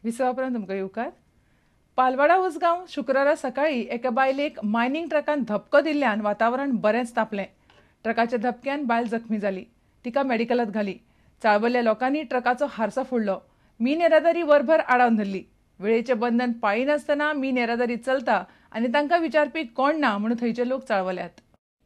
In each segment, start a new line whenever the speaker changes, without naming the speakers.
विसवा उपरांत तुमकां येवकार. पालवाडा उसगांव शुक्रारा सकाळी एका बायलेक मायनिंग ट्रकान धपको दिल्ल्यान वातावरण बरेंच तापलें. ट्रकाच्या धपक्यान बायल जखमी जाली. तिका मेडिकलात घाली. चाळवल्ल्या लोकांनी ट्रकाचो हारसो फोडलो. मीन येरादारी वरभर आडावन धरली. वेळेचें बंधन पाळिनासतना मीन येरादारी चलता आनी तांकां विचारपी कोण ना म्हणून थंयचे लोक चाळवल्यात.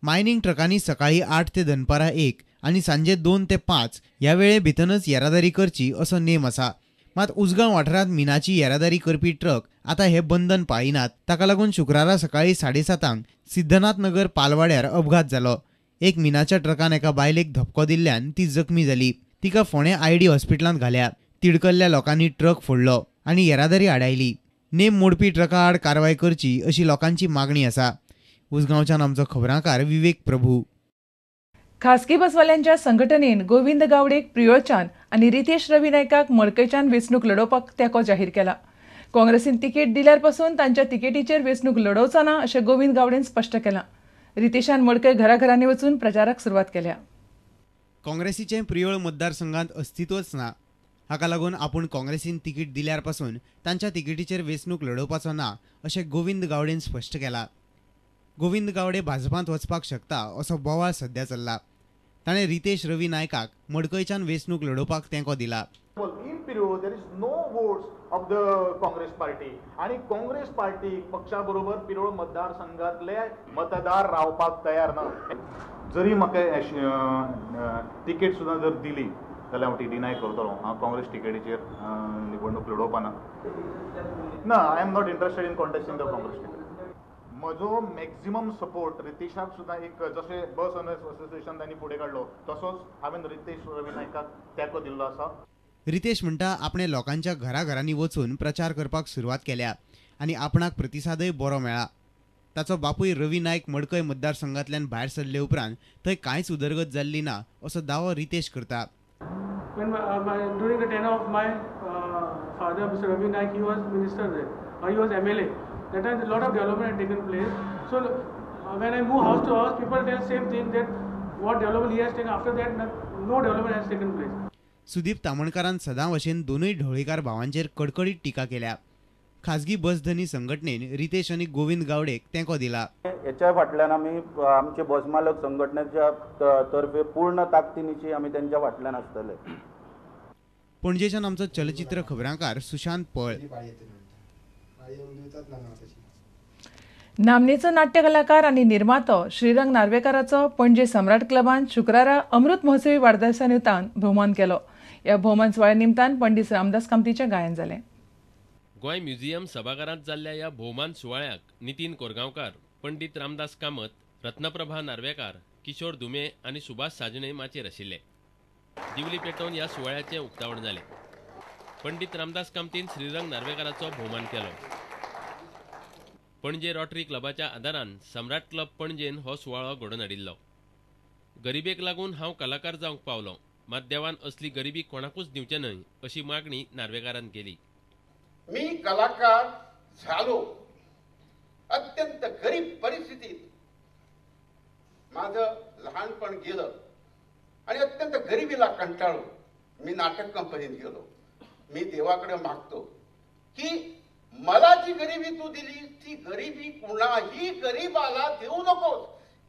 मायनिंग ट्रकांनी सकाळी 8 ते दनपारां 1 आनी सांजे 2 ते 5 ह्या वेळे भितरच येरादारी करची असो नेम आसा. मात उसगांव वाठारांत मिनाची येरादारी करपी ट्रक आतां हे बंधन पाळिनात. ताका लागून शुक्रारा सकाळी 7:30 सिद्धनाथ नगर पालवाड्यार अपघात जालो. एक मिनाच्या ट्रकान एका बायलेक धपको दिल्ल्यान ती जखमी जाली. तिका फोंडें आयडी हॉस्पिटलांत घाल्या. तिडकल्ल्या लोकांनी ट्रक फोडलो आनी येरादारी आडायली. नेम मोडपी ट्रका आड कारवाय करची अशी लोकांची मागणी आसा. उसगांवच्यान आमचो खबरांकार विवेक प्रभू.
खासगी बसवाल्यांच्या संघटनेन गोविंद गावडेक प्रियोळच्यान आनी रितेश रवी नायकाक मडकयच्यान वेंचणूक लडोवपाक तेंको जाहीर केला. काँग्रेसीन तिकेट दिल्यार पासून तांच्या तिकेटीचेर वेंचणूक लडोवचो ना अशें गोविंद गावडेन स्पश्ट केलां. रितेशान मडकय घराघरांनी वचून प्रचाराक सुरवात केल्या.
काँग्रेसीचें प्रियोळ मतदारसंघांत अस्तित्वच ना. हाका लागून आपूण काँग्रेसीन तिकीट दिल्यार पासून तांच्या तिकेटीचेर वेंचणूक लडोवपाचो ना अशें गोविंद गावडेन स्पश्ट केलां. गोविंद गावडे भाजपांत वचपाक शकता असो बोवाळ सध्या चल्ला. ताणें रितेश रवी नायकाक मडकयच्यान वेंचणूक लडोवपाक तेंको दिला.
In Priol there is no votes of the Congress party आनी काँग्रेस पार्टी पक्षा बरोबर पिरोळ मतदारसंघातले मतदार रावपाक तयार ना. जरी म्हाका तिकेट सुद्दां जर दिली जाल्यार हांव ती डिनाय करतलो. हांव काँग्रेस तिकेटीचेर निवडणूक लडोवपा ना. ना, I am not interested in contesting the Congress ticket. म्हजो मॅक्झिमम सपोर्ट रितेशाक सुद्दां एक जशें बस ओनर्स असोसिएशन तांणी फुडें काडलो तसोच हांवें रितेश रवी नायकाक तेंको दिल्लो आसा.
रितेश म्हणटा आपणे लोकांच्या घराघरांनी वचून प्रचार करपाक सुरवात केल्या आनी आपणाक प्रतिसादय बरो मेळ्ळा. ताचो बापूय रवी नायक मडकय मतदारसंघांतल्यान भायर सरले उपरांत थंय कांयच उदरगत जाल्ली ना असो दावो रितेश करता.
During the tenure of my father, Mr. Ravi Naik, he was minister there, or he was MLA. That time a lot of development had taken place. So when I move house to house, people tell same thing that what development he has taken, after that no development has taken place.
Sudeep तामणकारान सदां भशेन दोनूय ढवळीकार भावांचेर कडकडीत टिका केल्या. खाजगी बस धनी संघटनेन रितेश आनी गोविंद गावडेक तेंको दिला.
हेच्या फाटल्यान आमी आमचे बस मालक संघटनेच्या तर्फे पूर्ण ताकदीनिशी आमी तेंच्या फाटल्यान आसतले.
पणजेच्यान आमचो चलचित्र खबरांकार सुशांत पळ.
नामनेचो नाट्य कलाकार आनी निर्मातो श्रीरंग नार्वेकाराचो पणजे सम्राट क्लबान शुक्रारा अमृत महोत्सवी वाडदिसा निमतान भोवमान केलो. ह्या भोवमान सुवाळ्या निमतान पंडित रामदास कामतीचें गायन जालें.
गोंय म्युझियम सभाघरांत जाल्ल्या ह्या भोवमान सुवाळ्याक नितीन कोरगांवकार, पंडित रामदास कामत, रत्नप्रभा नार्वेकार, किशोर धुमे आनी सुभाष साजणे माचयेर आशिल्ले. दिवली पेटोवन ह्या सुवाळ्याचें उक्तावण जालें. पंडित रामदास कामतीन श्रीरंग नार्वेकाराचो भोवमान केलो. पणजे रोटरी क्लबाच्या आदारान सम्राट क्लब पणजेन हो सुवाळो घडोवन हाडिल्लो. गरिबेक लागून हांव कलाकार जावंक पावलो, मात देवान असली गरिबी कोणाकूच दिवचें न्हय अशी मागणी नार्वेकारान केली.
मी कलाकार झालो अत्यंत गरीब परिस्थितीत माझं लहानपण गेलं आणि अत्यंत गरिबीला कंटाळून मी नाटक कंपनीत गेलो. मी देवाकडे मागतो की मला जी गरिबी तू दिली ती गरिबी कुणाही गरीबाला देऊ नकोस.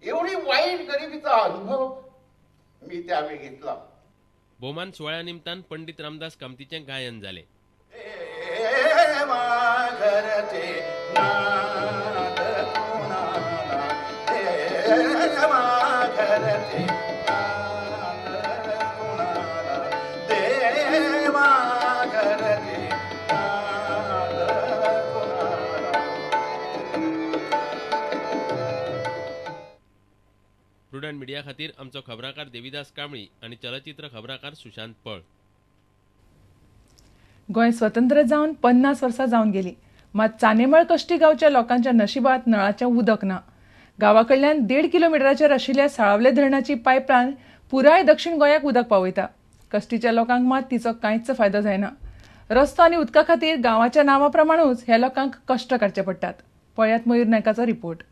एवढी वाईट गरिबीचा अनुभव मी त्यावेळी घेतला.
भोवमान सुवाळ्या निमतान पंडित रामदास कामतीचें गायन जालें. प्रुडंट मिडिया खातीर आमचो खबराकार देवीदास कांबळी आनी चलचित्र खबराकार सुशांत पळ.
गोंय स्वतंत्र जावन 50 वर्सां जावन गेली, मात चानेमळ कश्टी गांवच्या लोकांच्या नशिबात नळाचें उदक ना. गांवा कडल्यान 1.5 किलोमिटराचेर आशिल्ल्या साळावले धरणाची पायपलायन पुराय दक्षिण गोंयाक उदक पावयता. कश्टीच्या लोकांक मात तिचो कांयच फायदो जायना. रस्तो आनी उदका खातीर गांवाच्या नांवा प्रमाणूच ह्या लोकांक कश्ट काडचे पडटात. पळयात मयूर नायकाचो रिपोर्ट.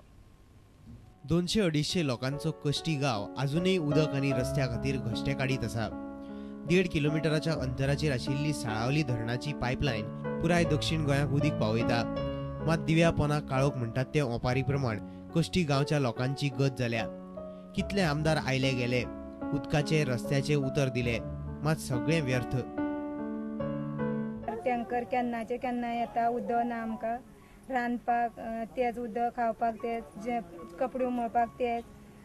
200-250 लोकांचो कश्टी गांव अजूनय उदक आनी रस्त्या खातीर घश्टे काडीत आसा. 1.5 किलोमिटराच्या अंतराचेर आशिल्ली साळावली धरणाची पायपलायन पुराय दक्षिण गोंयाक उदीक पावयता. मात दिव्या पोना काळोख म्हणटात ते ओपारी प्रमाण कश्टी गांवच्या लोकांची गत जाल्या. कितले आमदार आयले गेले, उदकाचे रस्त्याचे उतर दिले, मात सगळें व्यर्थ.
टँकर केन्नाचे केन्ना येता, उदक ना आमकां रांदपाक तेच उदक, खावपाक तेच, जे कपडे उमळपाक तेच,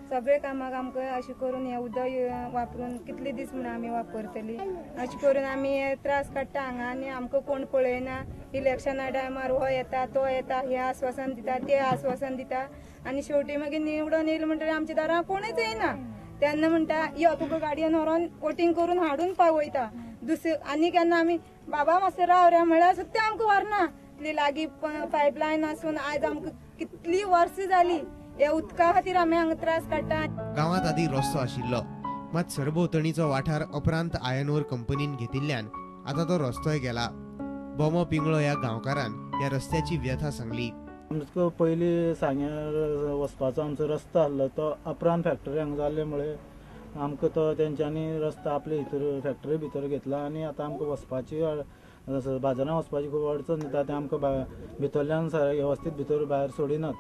सगळे कामाक आमकां अशें करून हें उदक वापरून कितले दीस म्हणून आमी वापरतली. अशें करून आमी हे त्रास काडटा हांगा आनी आमकां कोण पळयना. इलेक्शना टायमार हो येता तो येता, हें आस्वासन दिता तें आस्वासन दिता आनी शेवटी मागीर निवडून येयले म्हणटकीर आमच्या दारां कोणूच येयना. तेन्ना म्हणटा यो तुका गाडयेन व्हरोन वोटींग करून हाडून पावयता. दुसरे आनी केन्ना आमी बाबा मातशें राव रे म्हळ्यार सुद्दां आमकां व्हरना. इतली लागीं पायपलायन आसून आयज आमकां कितली वर्सां जाली ह्या उदका खातीर आमी हांगा त्रास काडटा.
गांवांत आदी रस्तो आशिल्लो, मात सरभोंवतणीचो वाठार उपरांत आयनओर कंपनीन घेतिल्ल्यान आतां तो रस्तोय गेला. बोमो पिंगळो ह्या गांवकारान ह्या रस्त्याची व्यथा सांगली.
आमकां पयलीं सांग्यार वचपाचो आमचो रस्तो आसलो तो अपरांत फॅक्टरी हांगा जाल्ले मुळे आमकां तो तेंच्यांनी रस्तो आपले भितर फॅक्टरी भितर घेतला आनी आतां आमकां वचपाची बाजारांत वचपाची खूब अडचण दिता. ते आमकां भितरल्यान वेवस्थीत भितर भायर सोडिनात.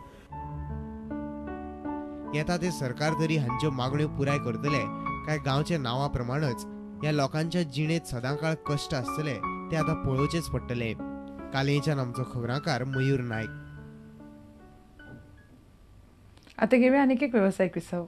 येता ते सरकार तरी हांच्यो मागण्यो पुराय करतले काय गांवच्या नांवा प्रमाणच ह्या लोकांच्या जिणेंत सदांकाळ कश्ट आसतले ते आतां पळोवचेच पडटले. कालेच्यान आमचो खबराकार मयूर नायक.
आता घेऊया आणखी एक व्यावसायिक विसव.